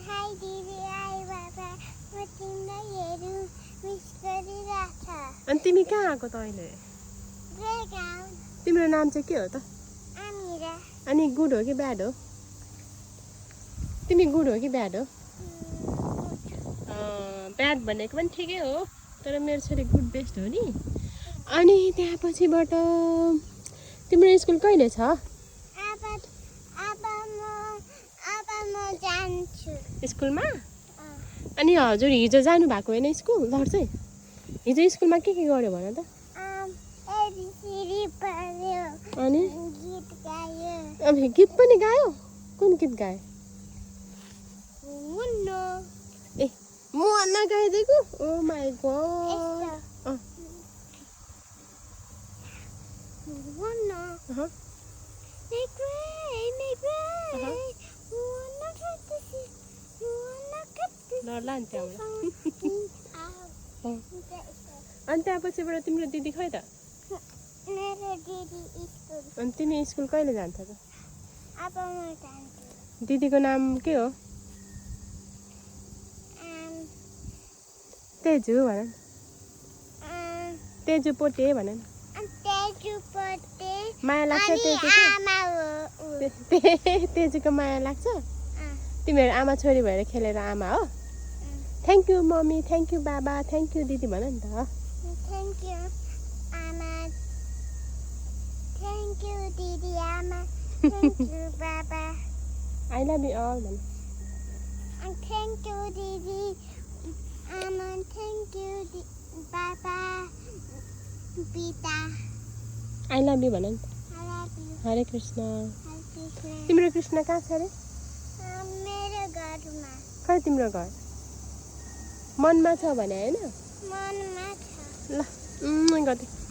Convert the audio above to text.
high दिदी high बाबा म तिमीलाई हेर्नु मिस गरिरहेछ अनि तिमी कहाँ आएको त अहिले तिम्रो नाम चाहिँ के हो त आमिरा अनि गुड हो कि ब्याड हो तिमी गुड हो कि ब्याड हो ब्याड भनेको पनि ठिकै हो तर मेरो छोरी गुड बेस्ट हो नि अनि त्यहाँ पछिबाट तिम्रो स्कुल कहिले छ म जान्छु स्कुलमा अनि हजुर हिजो जानु भएको होइन स्कुल लड चाहिँ हिजो स्कुलमा के गर्यो भन त अनि गीत गायो अब गीत पनि गायो कुन गीत गायो ए म नगाइदिएको ओ माई गॉड डरला नि त्यहाँबाट अनि त्यहाँ पछिबाट तिम्रो दिदी खै त अनि तिमी स्कुल कहिले जान्छ त दिदीको नाम के हो तेजु भन तेजु पोटे भन माया लाग्छ तेजुको माया लाग्छ तिमीहरू आमा छोरी भएर खेलेर आमा हो thank you mummy thank you बाबा थ्याङ्क यू दिदी भन नि त थ्याङ्क यू आमा थ्याङ्क यू दिदी आमा थ्याङ्क यू बाबा आई लभ यू अल भन थ्याङ्क यू दिदी आमा थ्याङ्क यू बाबा पिता आई लभ यू भन नि हरे कृष्ण तिम्रो कृष्ण कहाँ छ अरे मेरो घरमा खै तिम्रो घर मनमा छ भने होइन मनमा छ ल गर्दै